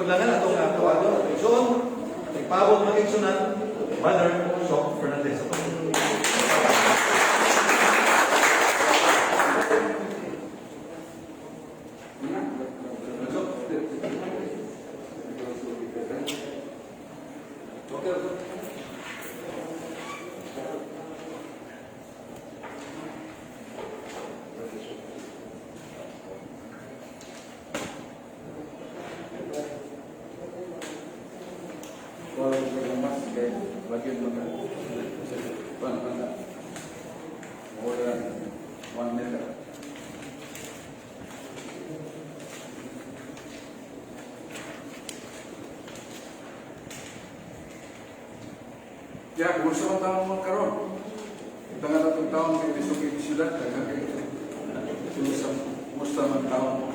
Padudlangan atong tawagon atong igsoon, atong pabot mga igsunan, Brother Sok Fernandez. Okay. Wala ko sa mas kay bagyo mga pan pan more than 1 meter. Ya, kumusta man taon mo karon? Tangan atong taon kay bisog kay siyudad, daghan kay kumusta kumusta man taon mo.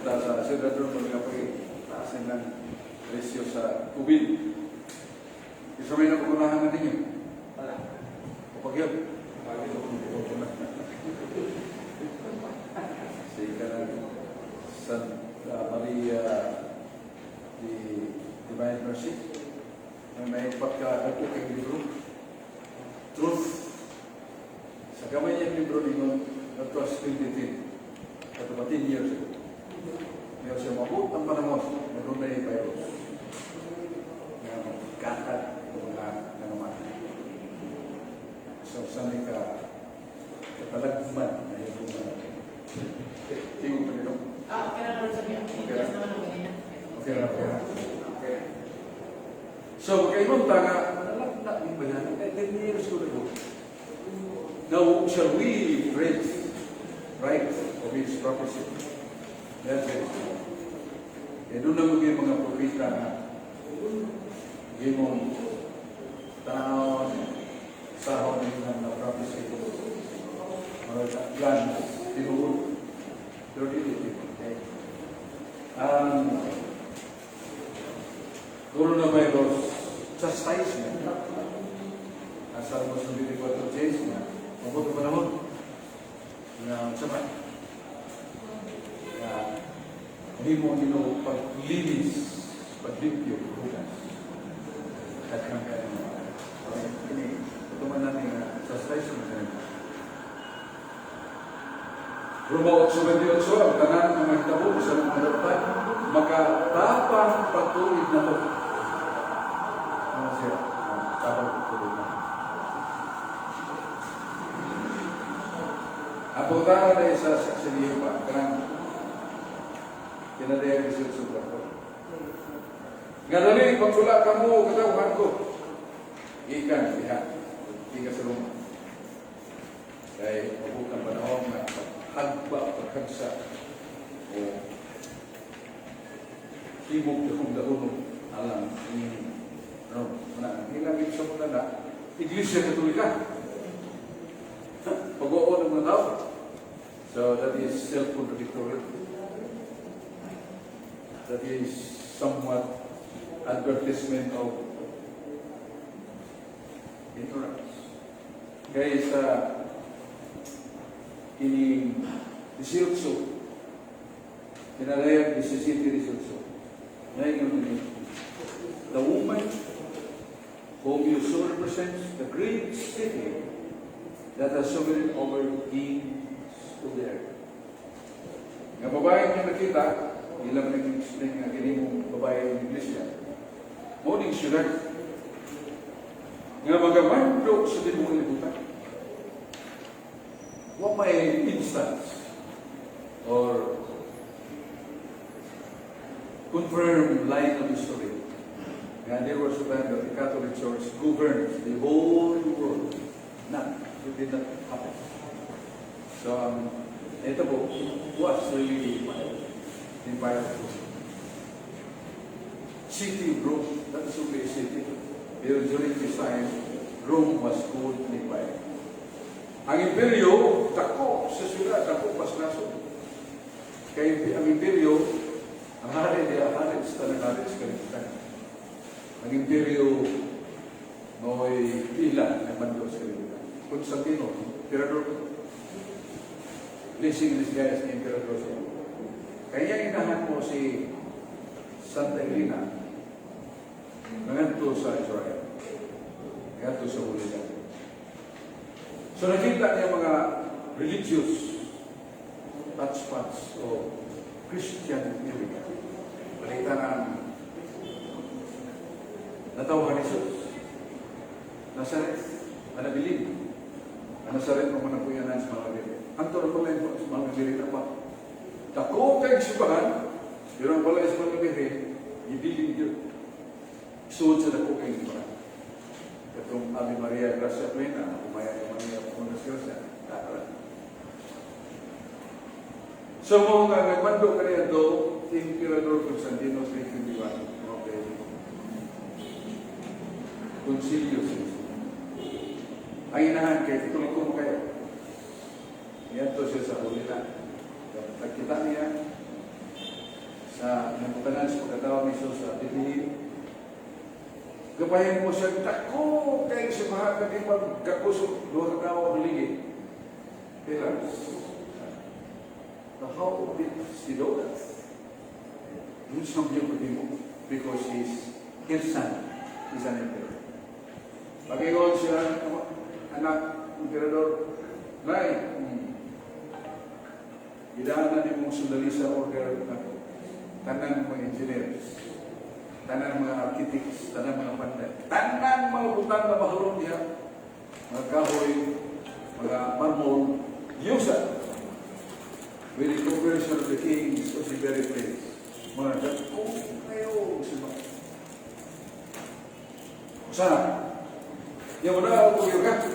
Ta sa siyudad ron mga pag taas ng presyo sa tubig. Isa may napupunahan na ninyo. Wala. Kapag yun. Si kanang Santa Maria di Divine Mercy. May may pagkakagpo kay libro. Truth. Sa gamay niyang libro ningon, that was 2010. Kato ba 10 years ago. Ngayon siya mabot ang panahon na doon na virus. Nga magkatad o mga nangamatay. So, sanay ka katalagman na yung bunga natin. Eh, tingog pa nito. Ah, okay na naman sabi. Okay Yes na. naman ang ganyan. Okay na, okay na. Okay. So, kay mong tanga, nalagna yung bayanan. Eh, 10 years ko na go. Now, shall we read, right, of his prophecy? That's it. Eh, doon na mga mga propeta na gimong tanawon, sahon ng mga prophecy. Mga plan, tinuod. Pero dili, okay. Ang coronavirus chastisement. Ang Salmos 24:6 nga, mabuto panahon nga sama nga himo ang Ginoo paglinis, paglimpyo, hugas. Daghang kaayo mga kini tuman natin nga chastisement sa inyo. Roma 8:28, ang tanan nga mahitabo sa mga dapat makatapang patuid na to. Ano siya? Tapang patuid na. Ang pagkakara na isa sa siniyo pa, kanang kinadaya ni sa ko. Nga dali, pagtula ka mo, katawhan ko. Ikan, diha. Ikan sa Roma. Kay mabot ang panahon nga paghagba, paghagsa, o himog na kung dauno alang ni Rome. Na, nilagay sa mga na, Iglesia Katolika. Pag-oo ng mga tao. So that is self-contradictory. That is somewhat advertisement of ignorance. Kaya sa kining 18, kinalayan 17, 18, ngayon ni the woman whom you saw represents the great city that has sovereign over kings of the earth. Nga babae nga nakita, ila man nag-explain nga kini mong babae ng iglesia. Mao ning syudad nga magamando sa tibuok libutan. Wa may instance or confirmed line of history. And there was a time that the Catholic Church governs the whole world. Not, it did not happen. So, ito po, was really the empire. The empire of Rome. City of Rome, that is only a city. Pero during this time, Rome was called an empire. Ang imperyo, dako sa siyudad, dako pas nasod. Kaya ang imperyo, ang hari niya, hari sa tanang hari sa kalibutan. Ang imperyo mo'y pila ng mando sa kalibutan. Constantino, emperador. Blessing in disguise ni emperador siya. Kaya inahan mo si Santa Elena, nangadto sa Israel. Ngadto sa Holy Land. So nakita niya mga religious hotspots o Christian area. Balita ng natawhan ni Jesus. Nazareth, manabilin. Ang Nazareth mo manapuyanan sa mga dili. Ang turo pala yung sa mga dili na pa. Dako kay simbahan, pero ang balay sa mga dili, gibilin yun. Suod sa dako kay simbahan. Katong Ave Maria Gracia Plena, Umaya ka Maria Punas Gracia. Tara. So mo nga nagmando kaniya do Emperador Constantino 321. Okay. Concilio siya. Ang inahan kay Katoliko mo kayo. Niadto siya sa Holy Land. Nagkita niya sa nagputanan sa pagkatawag ni Jesus sa Bethlehem. Gabayan mo siya, dako kay si mahal ka di magkakusog, duha ka tawo ang ligi. Pillars. But how did she do that? Yun sa mo because his son is an emperor. Pag-ingon siya, anak, emperador, Nay, gidaanan ni mong sundali sa order na tanan mga engineers, tanan mga architects, tanan mga panday, tanan mga butang na mahalong diha, mga kahoy, mga marmol, yusa, with the cooperation of the kings of the very place. Mga dako kayo sila. Sana, yung wala ako yung ka,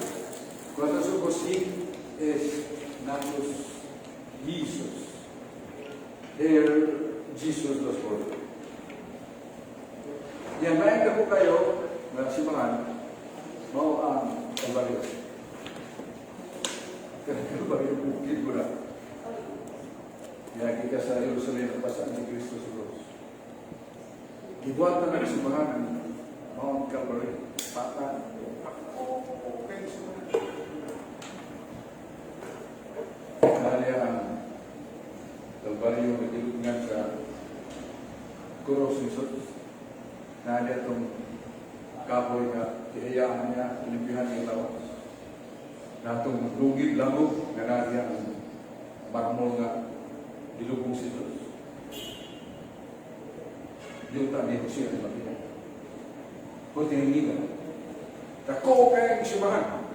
kung sa si es natus Jesus. Here, Jesus was born. Yan, may ko kayo, na simbahan, mao ang Calvario. Calvario, bukid mo na. Yaki ka sa Jerusalem, pasaan si Kristo sa cross. Gibuhatan ng simbahan ang Mount Calvary. Patan. Ako, okay, simbahan. Kaya ang Calvario nagilungan sa cross ni Jesus. Nadia itong kahoy nga ihayaan niya, ilimpihan niya lawas. Natong lugid lamog nga nadia ang marmol nga gilubong si Jesus. Yuta ni Jose ang makita. Kung tiningin dako kay simbahan.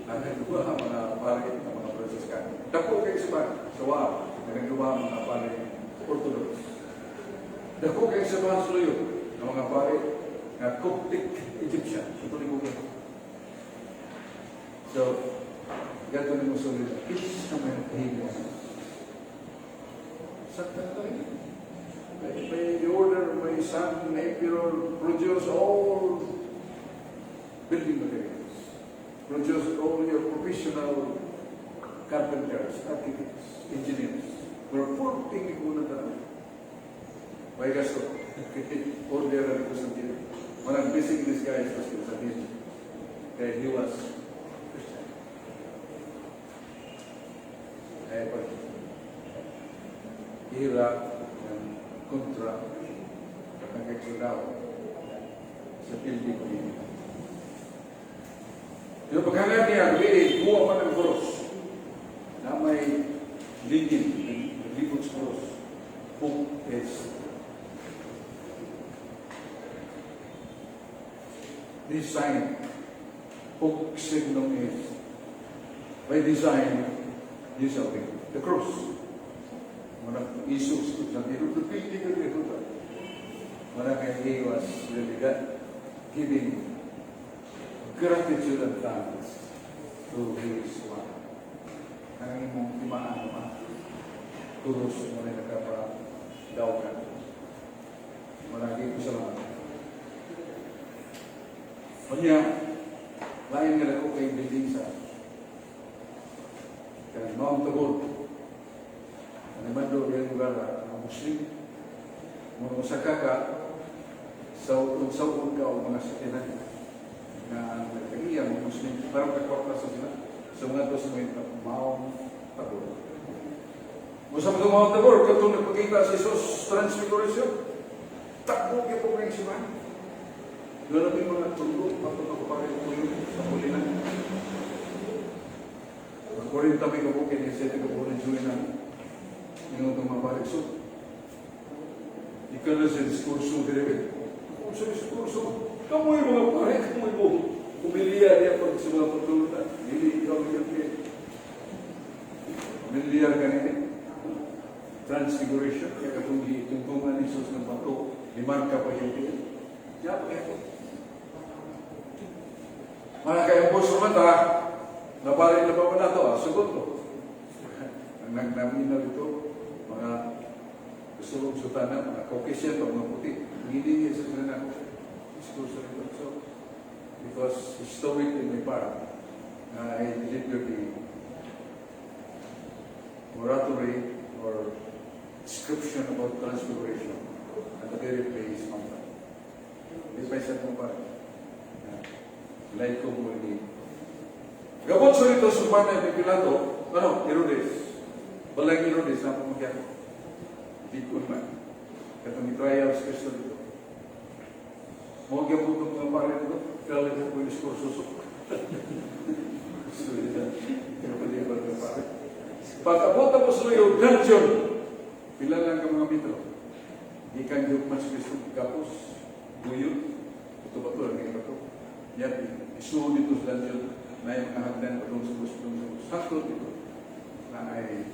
Nagagawa mga pare ng mga Franciscan. Dako kay simbahan. Sa wa, nagagawa mga pare Orthodox. Dako kay simbahan sa luyo ng mga pare nga Coptic Egyptian. Katoliko ko. So, ganito ni Mussolini. Isa may kahimo. Sakta tayo. By the order of my son, Emperor, produce all building materials. Produce all your professional carpenters, architects, engineers. We're 14 ko na tayo. May gasto. Order ni Constantino. Walang basic disguise was Constantino. Kaya he was Christian. Kaya pag ira ng kontra nagkagsulaw sa building niya. Pero paghangat niya, liit, kuha pa ng cross na may lingin, naglibot sa cross. Hoc est design. Hoc signum est. By design, you shall be the cross. Muna Jesus, sa building ko dito. Muna kay he was really God giving gratitude and thanks to his one. Ang imong timaan naman, tulos mo rin nakapadaw ka. Marami ko salamat. Kanya, lain nga dako kay building sa kanang Mount Tabor. Ang mando diyang lugar ang Muslim. Mga sa ka sa sa ka o mga sakyanan na ang nagkagiya mga Muslim parang kakwarta sa sila sa mga to sa mga Mount Tabor. Mo sa mga Mount Tabor, katong nagpakita si Jesus Transfiguration. Takbo gyud po kayong simbahan. Doon na may mga tulo, patong ako pa rin po yun sa huli na. Mga 40 may kabukin, kaya 7 kabukin ng join na. Yung itong mga parikso. Ikaw na sa diskurso, dire. Kung sa diskurso, kamoy mga pare, kamoy mo. Pumilya niya pag sa mga pagtulungan. Hindi ikaw yung kay. Pamilyar ka nini. Transfiguration, kaya katong gitungtungan ni Jesus ng bato, limarka pa yung tiyan. Diya pa kayo. Mga kayo po sumata, naparin na pa na ito, sugot ko. Ang nagnaminaw ito, mga gusto kong sutana, mga Caucasian, mga puti. Hindi niya sa sila ako. Diskurso nito. So, because historic in my part, na I delivered the oratory or description about transfiguration at the very place mountain. Di pa isa kong pare. Like ko mo ni Gabot sa ito sa panay ni Pilato, ano, Herodes. Balay Herodes, na pumagyan. Di ko man. Katong trial sa Kristo dito. Mo gyud po mga pare dito, kaya ko po yung diskurso. So, pero pwede ba ito pare? Pag abot ako sa iyo, dungeon, pila lang ka mga metro. Gikan yung mas Kristo gapos, buyot, ito ba ito, ang ba ito? Yan, isuod dito sa dungeon, na yung mga hagdan pa doon sa bus, doon sa bus. Sakto dito, na ay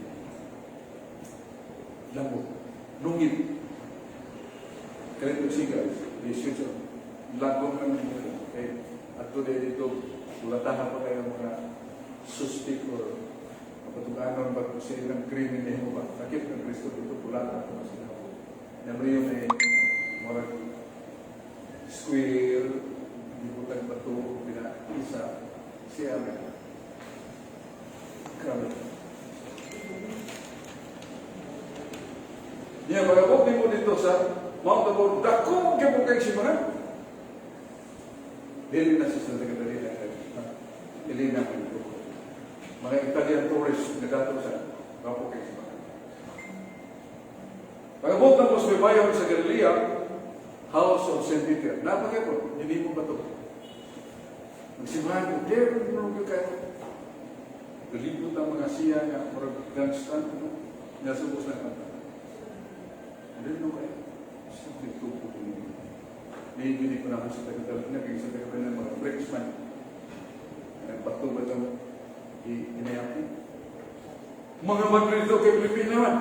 lamok, lungit. Kalit siga, 18, lagong kami dito. Okay? At today dito, bulatahan pa kayo mga suspect or kapatuganon ba kung sa ilang krimen niyo ba? Sakit ng Kristo dito, bulata pa sila. Yan yun ay murag square, gibutang bato, pina isa, siya may. Grabe. Niya, pag-abot mo dito sa Mount Tabor, dako gyud kay simbahan. Dili na sa Santa Catalina, dili na man ko. Mga Italian tourists na dato sa dako kay simbahan. Pag-abot na po sa bayon sa Galilea, House of St. Peter. Napakay po, hindi mo ba ito? Magsimbahan ko, there no kayo. Galibot ang mga siya nga, murag grandstand, ano? Nasubos na kanta. Hindi no kayo. Sa nagtupo ko ninyo. Hindi ko na sa Tagalog na, kaya sa Tagalog na mga bricks man. Nagbato ba itong inayapi? Mga Madrid kay Pilipina man.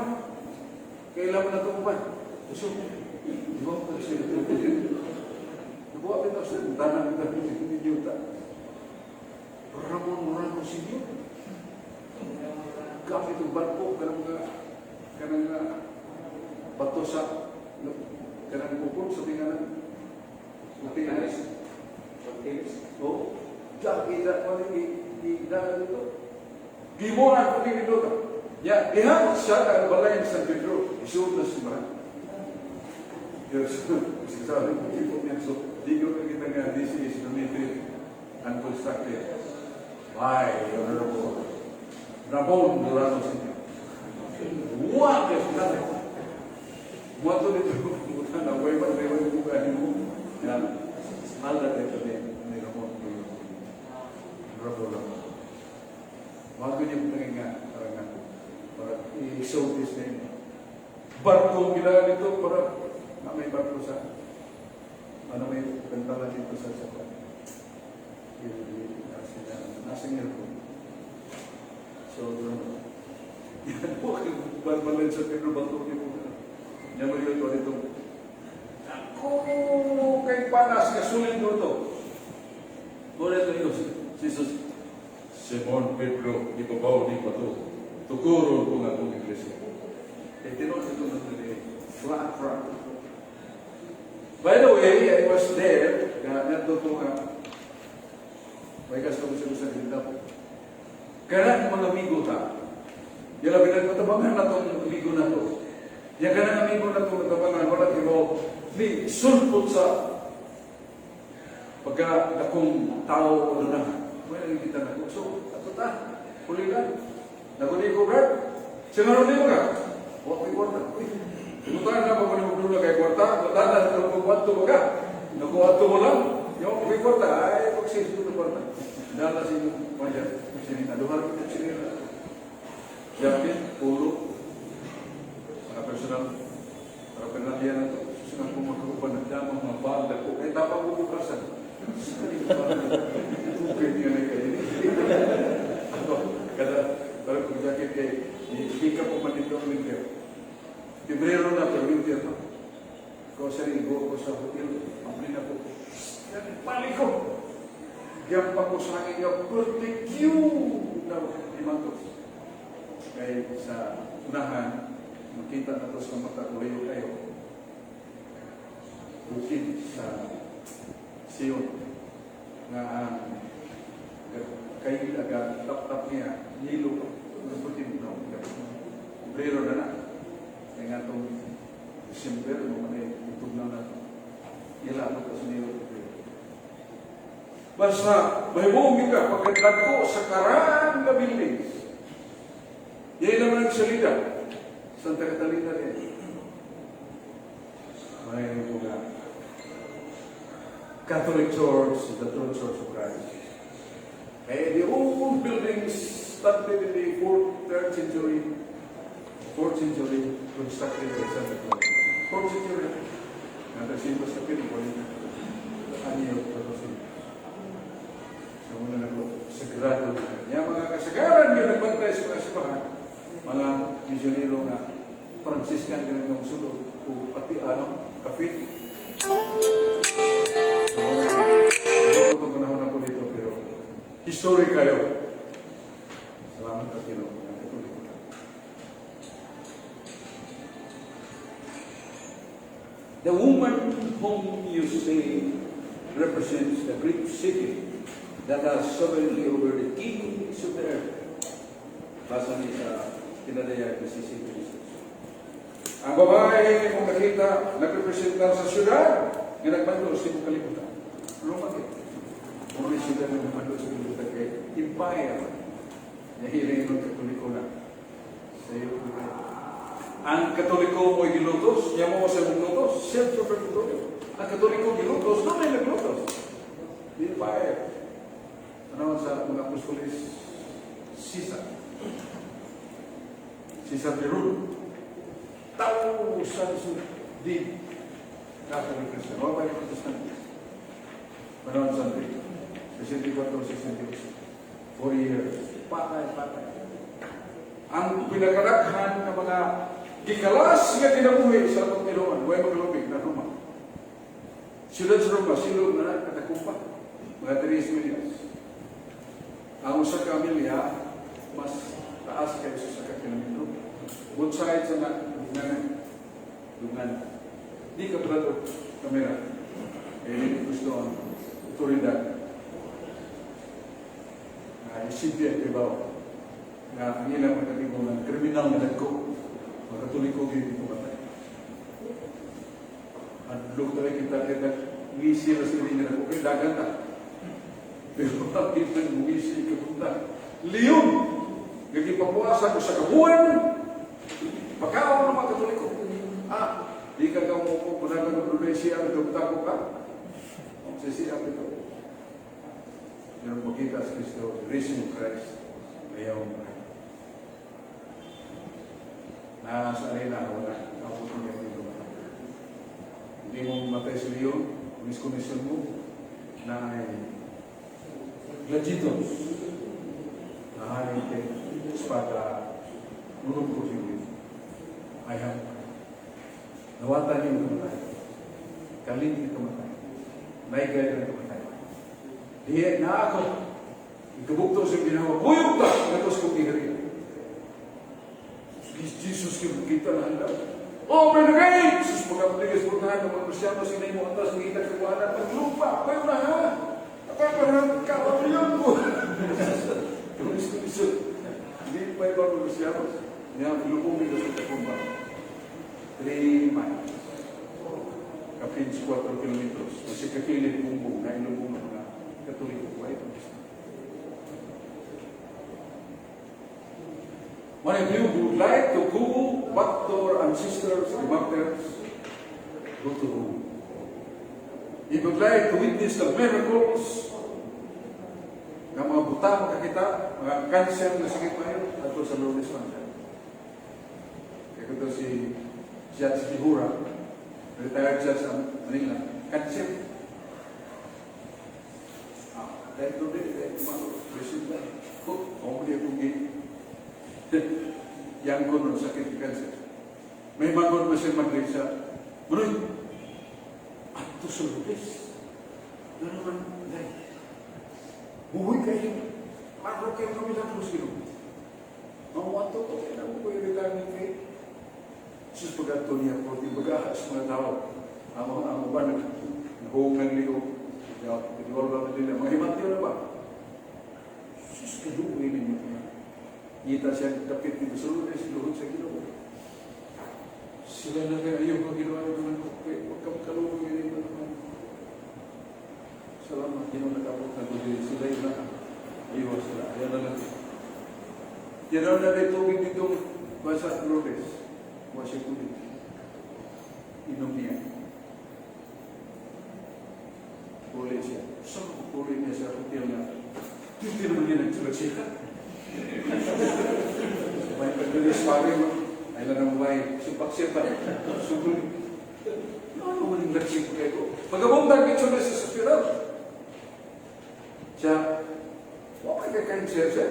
Kailan mo na ito ba? So, di ba ko siya ito? Nabuha pa ito sa tanang ito, hindi niyo ta. Ramon Ramos Senior. Gamit itong barko, kanang mga, kanang bato sa, kanang pupol sa tinganan. Martinez. Martinez. Oh, daki da ko ni di da dito. Gimuan ko ni dito. Ya, diha siya ang balay sa San Pedro, isuod na simbahan. Yes, sabi ko tipo niya, so di ko kita nga this is donated and constructed by Honorable Ramon Durano Sr. Wa kay sinabi. Mo to dito ko na way ba way ko mo. Ya, mahal na dito ni Ramon Honorable Ramon. Wag ko niya nga parang nga para i-show this name. Barko gila dito para na may barko sa ano may bentala dito sa sa nasa nasa airport. So doon yan po barbalan sa Pedro Bato ni mo. Yan mo yun dito. Ako kay panas kasulin dito. Ulit na yun. Si Jesus. Simon Pedro, ibabaw ni bato. Tukuron ko nga akong iglesia. Eh, tinuod ito na ito. Fra, fra. By the way, I was there. Nga, nandito ko nga. May gasto ko sa sa po. Kanang mga amigo ta. Yala pinagpatabangan na itong amigo na to. Ya kanang amigo na itong natabangan, wala kimo ni sulpot sa pagka dakong tao o na. Wala nakikita na ko. So, ato ta. Huli ka. Naguni ko, Brad. Siya nga rin mo ka. Wa ko'y kwarta. Uy, Pinutangan na pa ko ni Magdula kay kwarta. Wala na ito. pa ka. Nakuha ito mo lang. Yung may kwarta, ay, pag-sales ko kwarta. Dala sa inyong panya. Sinina, duha rin ito sinina. Jacket, polo, mga personal, para penalya na to. Susunod kong magkaupan, nagdamang mga bag, ko. Kaya tapang ko bukasan. Okay, niya na kayo. Ako, kada, parang kung jacket kay, i-pick up ko man dito ang winter. Pebrero na, pero winter pa. Ko sa rigo ko sa hotel, ampli na ko. Balik ko! Diyan pa ko sa akin yung perfect na limantos. Kay sa unahan, makita na to sa mata ko layo kayo. Bukid sa Sion nga ang kay aga tap-tap niya nilo nagputin no. Pebrero na na. Kaya nga itong December, mo man ay itugnaw na ito. Ila ako sa nilo Pebrero. Basta, mahimong ka pagkadagko sa karaan nga buildings. Yan naman ang salida. Santa Catalina rin. May nga. Catholic Church is the true Church of Christ. Eh, the old buildings started in the 4th, 3rd century, 4th century, constructed by Santa Claus. 4th century. Natasimba sa Pinoy, anyo, tapos sa muna na ko, sagrado. Yung mga kasagaran yung nagbantay sa mga simbahan, mga misyonero nga, Franciscan ganun yung sulod, o pati ano, kape. So, ito panahon na po dito, pero history kayo. Salamat at Ginoo, mga Katoliko. The woman whom you see represents the great city that has sovereignty over the kings of the earth. Basa ni sa pinadayag ni si Jesus. Ang babae mong nakita, nagrepresentar sa syudad, nga nagmando sa imong kalibutan. Roma kay. Mao ni syudad nga nagmando sa kalibutan kay empire. Nahiling ng Katoliko na. Sa iyo. Ang Katoliko mo'y gilutos, niya mo sa imong lutos, self-perpetual. Ang Katoliko gilutos, no may naglutos. The empire. Ano sa mga apostolis? Caesar. Caesar Neron. Thousands of dead Catholic Christian. Wala pa yung Protestant. Panahon sa Andre. 64, 68. 4 years. Patay, patay. Ang pinakadaghan ng mga gikalas nga kinabuhi sa atong tinuan, way maglubig na Roma. Siyudad sa Roma, silog na katakumpa. Mga 3 milyas. Ang usa ka milya, mas taas kaysa sa usa ka kilometro. Both sides na dungan. Dungan. Di ka brado kamera. Eh, hindi gusto ang otoridad. Nga isipin ang ibaw. Nga ang ilang mga ng kriminal nga dagko. Mga Katoliko gyud ito patay. Adlok tayo kita kita ngisi ra sila nga dagko kay dagan ta. Pero ang ilang ngisi kapunta. Leon! Nga gipapuasa ko sa kabuan. Pagkaon ng mga Katoliko. Ah, di ka ka mo ko kunagan ng Indonesia, ko ka. Sa siya ito. Pero makita sa Kristo, the risen Christ, ayaw mo. Nasa arena, wala. Kaputin niya dito. Hindi mo matay sa leon, miscommission mo, na ay gladiators. Nahaling kay espada, nunong ko siya. I have nawatan niyo kamatay. Kalin niyo kamatay. Naigay ng kamatay. Diya na ako. Ikabukto sa ginawa. Buyog ta! Natos kong gihariya. Jesus kay kita na handa. Open the gates! Sus pagkapatigas puntahan ng mga Kristyano sinay mo antas ngita kabuhanan maglupa. Kayo na ha! Apapahan ka! Pamilyon mo! Tulis-tulis. Hindi pa iba mga Kristyano. Niya, lubungin na sa Tacumba. 3 miles. Kapin 4 kilometros. Kasi kakilid bumbong na ilubong ng mga Katoliko. Why ito? Many of you who would like to go back to our ancestors, the martyrs, go to Rome. He would like to witness the miracles nga mga buta makakita, mga cancer na sige mayo, ato sa Lourdes man siya. Kaya ko si Judge Figura, retired judge sa Manila, cancer. Ah, dahil doon din, dahil kumano, president. Oh, ako di akong yang ko nun, sakit ng cancer. May mangon ba siya Madrid sa, Manoy, ato sa Lourdes. Ano naman, dahil, buhay kayo. Klaro kayo kami lang sa Ginoo. Mamuato ko, kaya na ko yung retirement faith. Sus, pag-ato niya po, di baga sa mga tao. Amo ba, naghuong ng liog. Di ba nila, mga himantyo na ba? Sus, kaluoy ninyo. Ngita siya dapit dito sa Lourdes, luhod sa Ginoo. Sila na kayo, ayaw ko ginawa naman ko, huwag kang kaluoy ninyo naman. Salamat, Ginoo, nakabot na ko dito. Sila yung naka. Ayaw sila, ayaw na lang. Yan na may tubig dito basa Lourdes. Wa siya tubig. Inom niya. Puli siya. Saan ko puli niya sa hotel na? Hindi naman niya nagsulat siya. May pagdulis pa rin. Ay lang ang babae. Supak siya pa. Sugol. Ano naman yung laksing ko kayo? Pagkabuntag, ito na sa hospital. Siya, wa may cancer siya.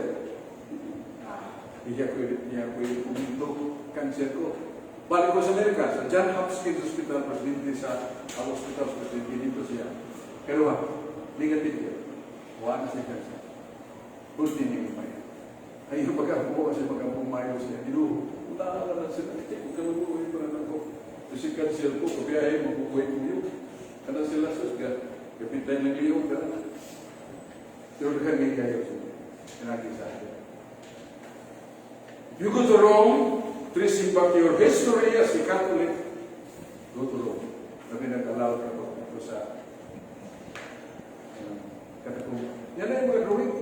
Iya ko niya ko puminto cancer ko. Balik ko sa Amerika, sa John Hopkins Hospital, presidente sa ang hospital, presidente dito siya. Pero ha, negative yun. Wala na siya cancer. Buti niya kumaya. Ay, yung pagkabuo kasi pagkabumayo siya. Ginoo, wala na sila. Kung kalubuhin pa na ako. Kasi cancer ko, kabiyahe, mabubuhay ko yun. Kana sila sus, kapitay ng liyong ka. Pero kami kayo siya. Pinagi sa akin. If you go to Rome, tracing back your history as a Catholic, go to Rome. Kami nag-allow ka po ito sa catacomb. Yan na yung mga drawing.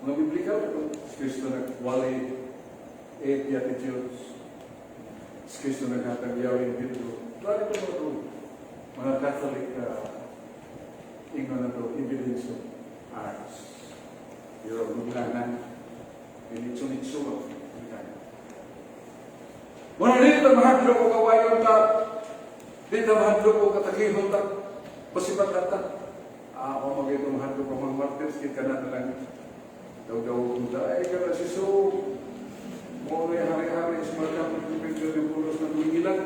Mga biblical. Si Kristo nagwali eight Beatitudes. Si Kristo naghatag yawing Pedro. Dali ko mga drawing. Mga Catholic, ingon na to, evidence of arts. Pero nuglanan, nitso-nitso ba? Muna dito mahadlok o kawayon ta, dito mahadlok o katakihon ta, pasipat ta. Ah, ako magito mahadlok o mga martyrs, kita na lang daw-daw ta. Ay, kana si So, mo na hari-hari sa mga kapatid ng pulos ng wingilan.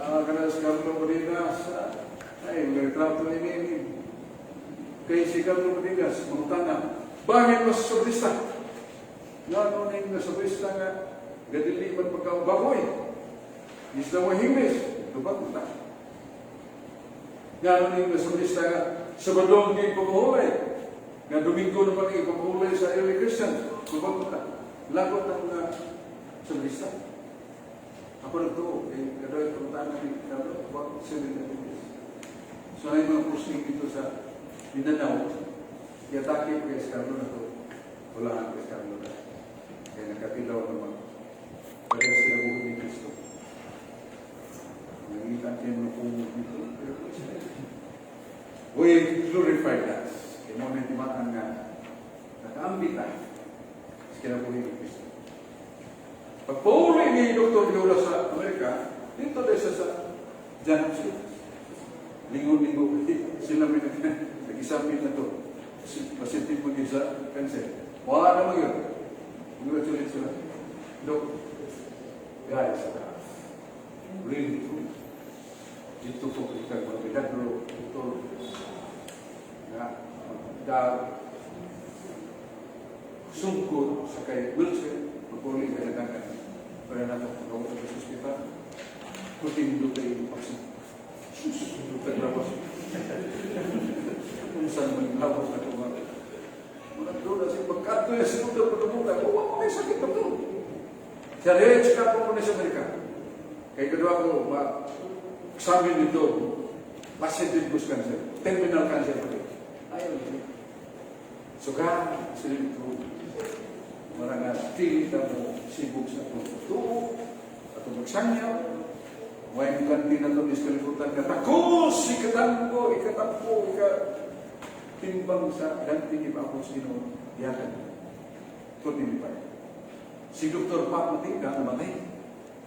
Ah, kana si Carlo Modinas, ay, may retrato ini ini. Kay si Carlo Modinas, mangutana, bakit mas sobrista? Nga ano na yung nasobrista nga, gadili man pagka baboy. Isla mo hingis, tubag na. Nga ano na yung nasobrista nga, Sabado ang ipamahulay. Nga Domingo naman ang ipamahulay sa early Christians, tubag na. Lagot ang sobrista. Ako nagtuo, eh, kadoy pangutana ni Carlo, what 7 days. So ay mga posting dito sa Mindanao, iatake kay Carlo na to, wala kay Carlo na. Kaya nakatilaw naman. Parehas sila buhay ni Kristo. Nangita kayo mga pumod dito, pero we glorify that. Kaya mo na timaan nga nakaambit ta sa kinabuhi ni Kristo. Pagpauli ni Dr. Viola sa Amerika, dito din siya sa John Hopkins. Linggo-linggo sila may nag-examine na to. Pasyente mo din sa cancer. Wala naman yun. Congratulate sila. Look, guys, really true. Dito po kita mga doktor, nga, da, sungkot sa kay wheelchair, magpuli kay nagkakan. Para na ito, pagkawat sa ospital. Kuti hindi kayo paksin. Sus, hindi kayo lawas. Kung saan man lawas na kumari. Mga doon, kasi pagkato yung sinunod pagkamuta, oh, may sakit na to. Siya rin, check up ko na sa Amerika. Kaya kadwa ko, ma-examine dito, positive ko sa cancer, terminal cancer pa rin. Ayaw niya. So God is really true. Maranga, dili ta mo sibog sa atong tuo, atong magsangyaw, Way mo kanti na ito is kalibutan nga takos, ikatampo, ikatampo, ika timbang sa ganti ni Papa sa Ginoo, yakan. 25. Si Dr. Pat Matingga, namatay.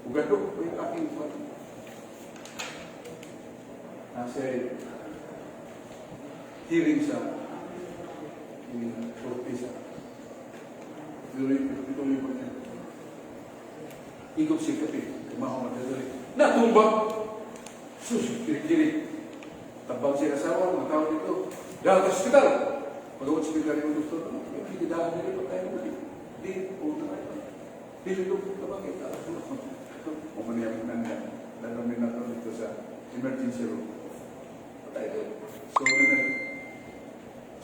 Ugado, may aking pa. Nasa hearing sa in korte sa tuloy pa niya. Igop si kape, kumaho madadali. Natumba! Sus, kirik-kirik. Tabang siya asawa, mga tao dito. Dahil sa ospital. Pag-awat sa ospital yung doktor, ano, hindi dahil dito tayo naman. Di, punta tayo. Di, dito, tabang kita. Pumunta yung nanda. Lalo na dito sa emergency room. Patay doon.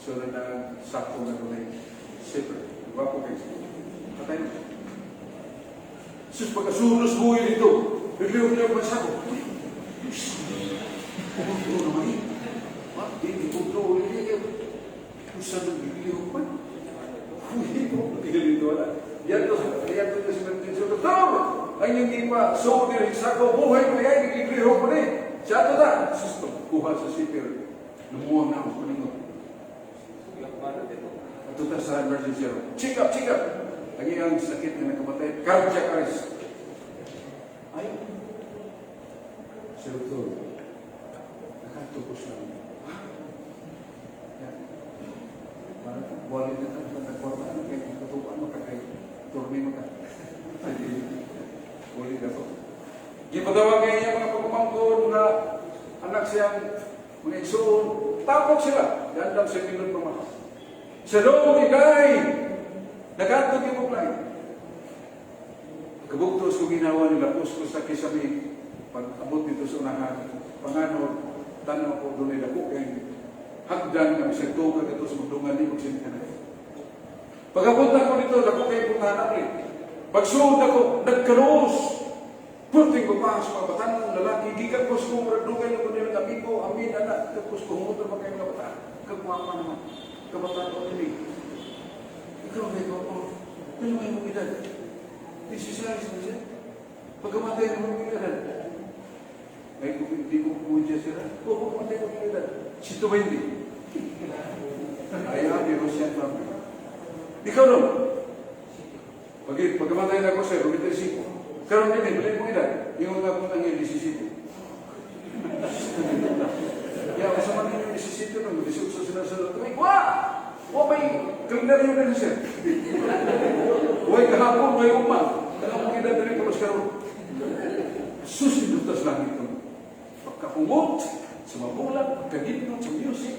So na sakto na doon ay zipper. Gwapo kayo. Patay na. Sus, pagkasunos buhay dito, bigla-bigla pa sa ako. Pumunto naman eh. Ma, di, di, punto, hindi, usa ng bibliyo pa. Uy, dito wala. Yan to, yan to sa emergency room. Doktor! Ang iyong ipa, so diri sa ko, buhay pa yan, gigliho pa ni. Siya to na. Sus, kuha sa zipper. Lumuwang na ako paningot. Ato ta sa emergency room. Check up, check up. Ang iyang sakit na nakamatay, cardiac arrest. Ay, si doktor, nakatupos lang. Ha? Yan. Parang buwalin na tayo, nagkwarta, ano kaya katupan mo ka kay turni mo ka. Uli na to. Gipatawag kaya niya mga pagmamangkon, mga anak siyang mga igsoon, tapok sila. Yan lang sa pinod mga. Sa loob, ikay, nagatog yung langit. Kabugtos ko ginawa nila, ko sa kisami, pag abot dito sa unahan, panganod, tanaw ko doon nila ko, kay hagdan nga bisag tuga dito sa magdungan ni magsinta na. Pag abot na ko dito, dako kay puntahan ako eh. Pagsuod ako, nagkaroos. Purting babae sa mga batanong lalaki, gikan ko sa murag dugay na ko nilang amigo, amin, anak, tapos kumuto pa kayo mga bata. Kagwapa naman, kabataan ko nila. Ikaw may gwapa, ano may mong edad? 16 na siya. Pagkamatay na mong edad. Ay, kung hindi ko kumudya sila, o pagkamatay ko mong edad. Si 20. Ay, happy Russian family. Ikaw no? Pagkamatay na ako sa'yo, 25. Karon din, balik mong edad. Yung nga po nang 17. Ya, kasama ninyo 17 nung 18 sila sa tuwing. Wa! Wa may kalendaryo na siya. Way kahapon, way uma. Tanong mong edad rin ko mas karon. Susunod tas langit ko. Pagkakungot, sa magulang, pagkagitnot sa music,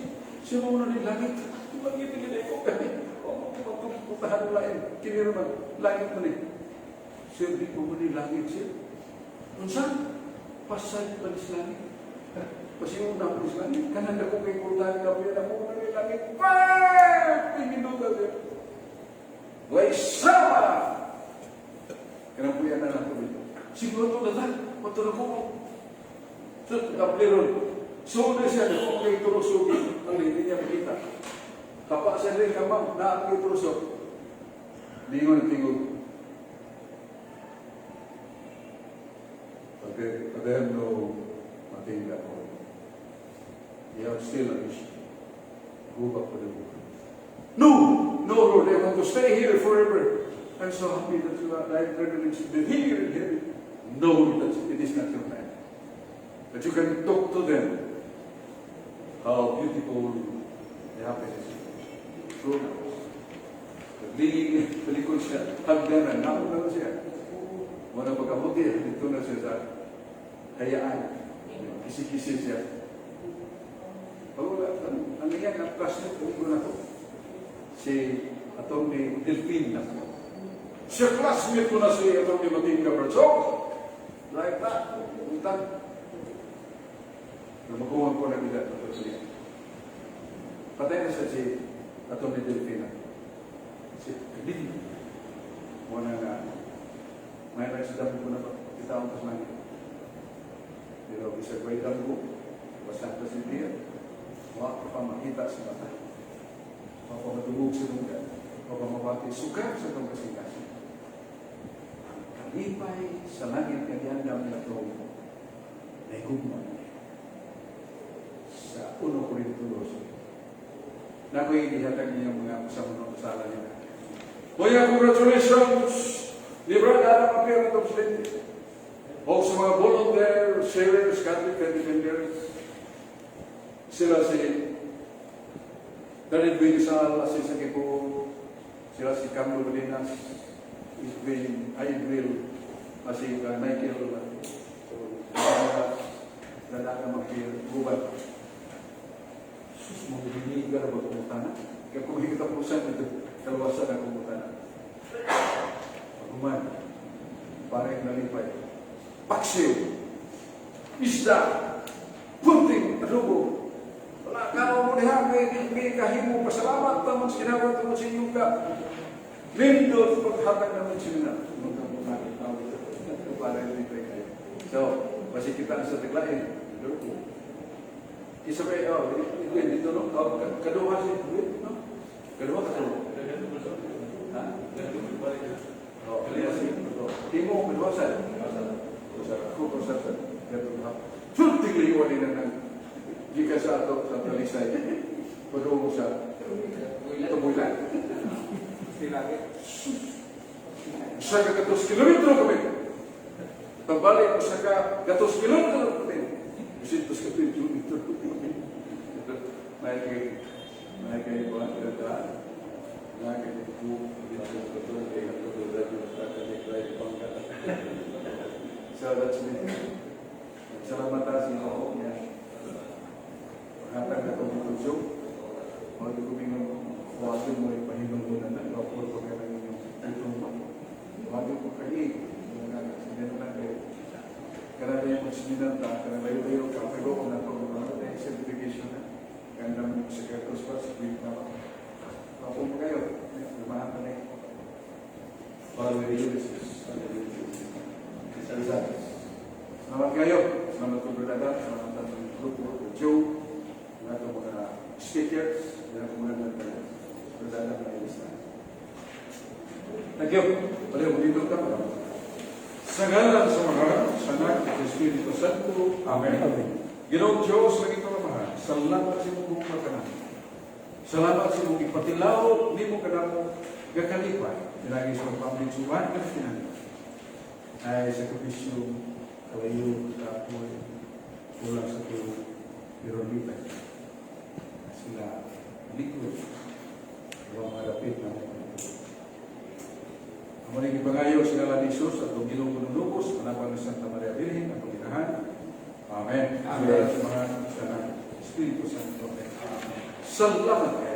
siya mauna din langit. Langit din ko. Pagpuntahan mo lain. Kini naman, langit mo ni. Sir, di ko mo ni langit, sir. Unsa? Pasay pa ni langit. Pasiyon na po sa langit. Kanang ako kay kultahan ka po ako na ni langit. 5 minuto, sir. Way sama! Kanang po yan na lang ko dito. Siguro ito na lang. Matulog ko. So, kapliron. So, na siya, ako kay turusok. Ang hindi niya makita. Tapa siya rin kamang na kay turusok. Lingon tingog. Paderno Matinga ko. You have still a mission. Go back to the book. No! No, Lord, I want to stay here forever. I'm so happy that you are I am privileged to be here in heaven. No, that it is not your time. But you can talk to them how beautiful the happiness is. True. Naglingin, talikod siya, hagdanan, nauna na siya. Wala pagkabuti, dito na siya sa hayaan. Kisi-kisi siya. Pag wala, ang iyang ang classmate ko na to, si Atty. Delphine na. Siya classmate ko na si Atty. Matinga Berchok. Like that. Utang. Pero makuha ko na nila ito siya. Patay na siya si Atty. Delphine. Si Delphine. Muna na may sa damo ko na ba? Kita ang langit. Pero isa ko ay damo, basta pa si Dia, wa pa makita sa mata. Wa pa madungog sa dunggan. Wa pa mabati suka sa itong kasing-kasing. Ang kalipay sa langit nga giandam nila ito. Gugma sa 1 Corinto 12. Na ako'y gihatag niya mga kasama ng sala nila. Kuya, congratulations! Libre na ang appear ng presidente. O sa mga volunteer, sharers, Catholic Defenders, sila si David Bilisal, Asis Agipo, sila si Camilo Belinas, Edwin, ay Edwin, si Michael, Dalaga Magpir, Gubat. Sus, mga hiniga na ba kumutana? Kaya kung higitapusan ito, kaluwasan na kumutana. Paghuman, parang nalipay. Paksiw, isda, punting, adobo. Wala ka mo diha, may kahimo pasalamat tamang sinawa tungod sa inyong ka. Nindot paghatag naman sila. Para lipay kayo. So, basi kita sa taglain. Isabay, oh, Edwin, dito no? Oh, kaduha si Edwin, no? Kaduha ka to? Ha? Oh, kaya si Timo, kaduha sa? Ko sa sa. Sulting liwan nila ng gikan sa ato sa Talisay. Padung sa Tumulan. Sa ka 2 kilometro kami. Pabalik sa ka 2 kilometro kami. 200 kilometro kami. May kay buwan ka na kay ku dito kay So that's me. Salamat ta sa Ginoo niya. Paghatag na itong tutso. Huwag ko mingon, huwag mo ipahinungunan na gapur pa kayo ng inyong itong mo. Huwag ko kayo. Meron na kayo. Karami yung magsiminar ta, karami layo-layo ka, pero kung na ito, mga certification na. Kaya naman sa Carlos pa, sa Green na. Ako mo kayo, lumahan ka na yun. Father, Jesus. Salamat kayo. Salamat po, Brother Adam. Salamat sa atong grupo, Joe, ang atong mga speakers, ang atong mga Brother Adam na ilista. Thank you. Pareho, dito ka pa. Sa ngalan sa Amahan, sa Anak, at sa Espiritu Santo. Amen. Ginoong Diyos, langit ug Amahan, salamat sa imong gugma kanamo. Salamat sa imong ipatilaw nimo kanamo nga kalipay. Pinagi sa pamilya suwan ka ay sakripisyo, kalayo, kapoy, kulang sa tulong, pero lipay. Sila liquid, wa malapit na mo. Amo ning gipangayo sa ngalan ni Jesus at Ginoong Manunubos, panabang ni Santa Maria Birhen, ang paginahan. Amen. Amen. Sa mga sa Espiritu Santo. Amen. Salamat kayo.